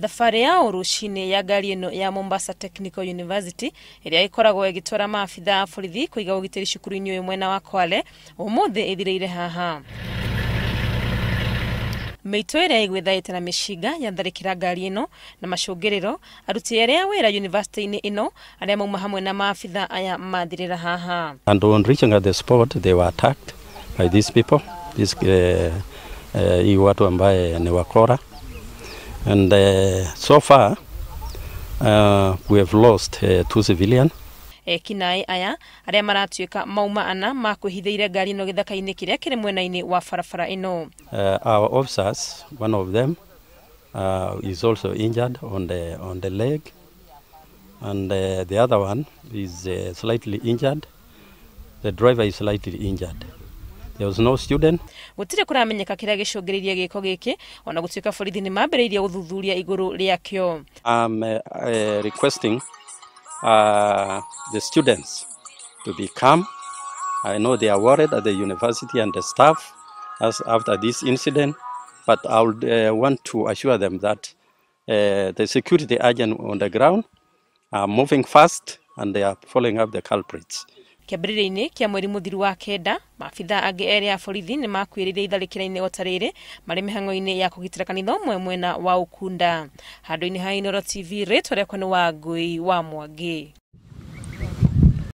Thabarĩ ya ũrũcinĩ ya ngari ĩno ya Mombasa Technical University ĩrĩa ĩkoragwo ĩgĩtwara maabitha a borithi kũiga ũgitĩri cukuru-inĩ ũyũ mwena wa Kwale ũmũthĩ ĩthirĩire haha. Mĩitũ ĩrĩa ĩgwĩthaĩte na mĩcinga yatharĩkĩra ngari ĩno na macũngĩrĩro aruti erĩ a wĩra yunivasĩtĩ-inĩ ĩno arĩa mauma hamwe na maabitha aya mathirĩra haha. And on reaching at the spot, they were attacked by these people, these hii watu ambaye ni wakora. And so far we have lost two civilian. Ekinaĩ aya arĩa maratuĩka mauma ana makwĩhithĩire ngari ĩno gĩthaka-inĩ kĩrĩa kĩrĩ mwena-inĩ wa barabara ĩno. Our officers, one of them is also injured on the leg, and the other one is slightly injured. The driver is slightly injured. There was no student. Gũtirĩ kũramenyeka kĩrĩa gĩcũngĩrĩirie gĩko gĩkĩ, ona gũtuĩka borithi nĩ mambĩrĩirie gũthuthuria igũrũ rĩakĩo. I'm requesting the students to be calm. I know they are worried at the university and the staff as after this incident, but I would want to assure them that the security agent on the ground are moving fast and they are following up the culprits. Kĩambĩrĩria-inĩ kĩa mweri mũthiru wa kenda, maabitha angĩ erĩ a borithi nĩ makuĩrĩire itharĩkĩra-inĩ o ta rĩrĩ marĩ mĩhang'o-inĩ ya kũgitĩra kanitha ũmwe mwena wa Ukunda. Handũ-inĩ ha Inooro TV, rĩtwa rĩakwa nĩ Wangũi wa Mwangi.